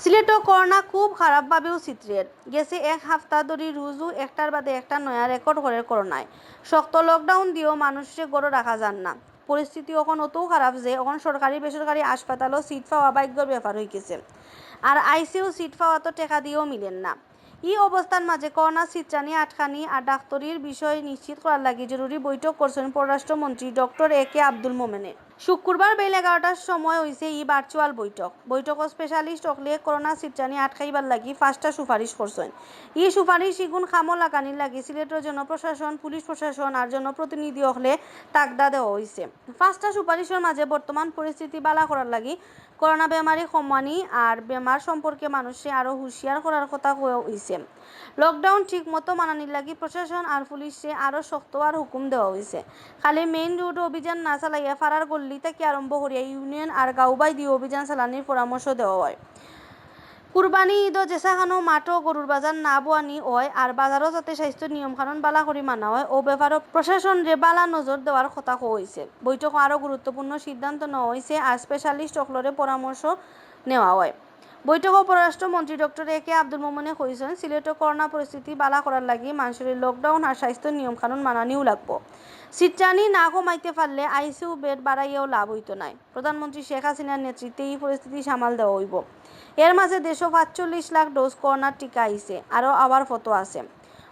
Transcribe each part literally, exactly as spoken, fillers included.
সিলেটো করোনা খুব খারাপভাবেউ ছিতরের। গেছে এক হাপ্তা ধরি রুজু একটার বাদে একটা নয়া রেকর্ড করের করোনায়। শক্ত লকডাউন দিয়াও মানুষরে ঘরো রাখা যার না। পরিস্থিতি অখন অতউ খারাপ যে অখন সরকারি বেসরকারি হাসপাতালও সিট পাওয়া ভাগ্যর ব্যাপার অইগেছে। আর আইসিইউ সিট পাওয়া তো টেকা দিয়াও মিলের না। ই অবস্থার মাঝে করোনা ছিতরানি আটকানি আর ডাক্তরির বিষয় নিশ্চিত করার লাগি জরুরি বৈঠক করছইন পররাষ্ট্রমন্ত্রী ডক্টর এ কে আব্দুল মোমেনে। শুক্রবার বেইল এগারোটার সময় অইছে ই ভার্চুয়াল বৈঠক। বৈঠকো স্পেশালিস্ট অকলে করোনা ছিতরানি আটকাইবার লাগি পাঁচটা সুপারিশ করছইন। ই সুপারিশ ইগুন কামো লাগানির লাগি সিলেটর জনপ্রশাসন, পুলিশ প্রশাসন আর জনপ্রতিনিধি অকলে তাগদা দেওয়া অইছে। পাঁচটা সুপারিশর মাঝে বর্তমান পরিস্থিতি বালা করার লাগি করোনা বেমারি কমানি আর বেমার সম্পর্কে মানুষরে আরও হুঁশিয়ার করার কথা কওয়া অইছে। লকডাউন ঠিক মতো মানানির লাগি প্রশাসন আর পুলিশরে আরও শক্ত আর হুকুম দেওয়া অইছে। খালি মেইন রোডো অভিযান না চালাইয়া পাড়ার গল্লি থাকি আরম্ভ করিয়া ইউনিয়ন আর গাঁও বায়দি অভিযান চালানির পরামর্শ দেওয়া অয়। কুরবানি ইদো যেসাখানো মাঠো গরুর বাজার না বওয়ানি অয় আর বাজারও যাতে স্বাস্থ্য নিয়মকানুন বালা করি মানা অয়, অউ ব্যাপারও প্রশাসনরে বালা নজর দেওয়ার কথা কওয়া অইছে। বৈঠকো আরও গুরুত্বপূর্ণ সিদ্ধান্ত নেওয়া অইছে আর স্পেশালিস্ট অকলরে পরামর্শ নেওয়া অয়। বৈঠকো পররাষ্ট্রমন্ত্রী ডক্টর এ কে আব্দুল মোমেনে কইছইন, সিলেটো করোনা পরিস্থিতি বালা করার লাগি মানষরে লকডাউন আর স্বাস্থ্য নিয়মকানুন মানানিউ লাগবো। ছিতরানি না কমাইতে পারলে আইসিইউ বেড বাড়াইয়াও লাভ অইতো নায়। প্রধানমন্ত্রী শেখ হাসিনার নেতৃত্বে ই পরিস্থিতি সামাল দেওয়া অইবো। এর মাঝে দেশো পাঁচচল্লিশ লাখ ডোজ করোনার টিকা আইছে, আরও আওয়ার পথো আছে।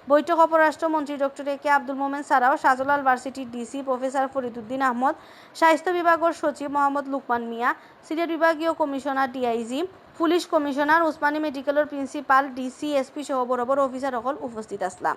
বৈঠকো পররাষ্ট্রমন্ত্রী ডক্টর এ কে আব্দুল মোমেন ছাড়াও শাহজালাল ভার্সিটির ডিসি প্রফেসর ফরিদুদ্দিন আহমদ, স্বাস্থ্য বিভাগর সচিব মোহাম্মদ লুকমান মিয়া, সিলেট বিভাগীয় commissioner DIG, police commissioner, Usmani মেডিকেলর প্রিন্সিপাল, ডিসি, এসপি সহ বড় বড় অফিসার অকল উপস্থিত আছলা।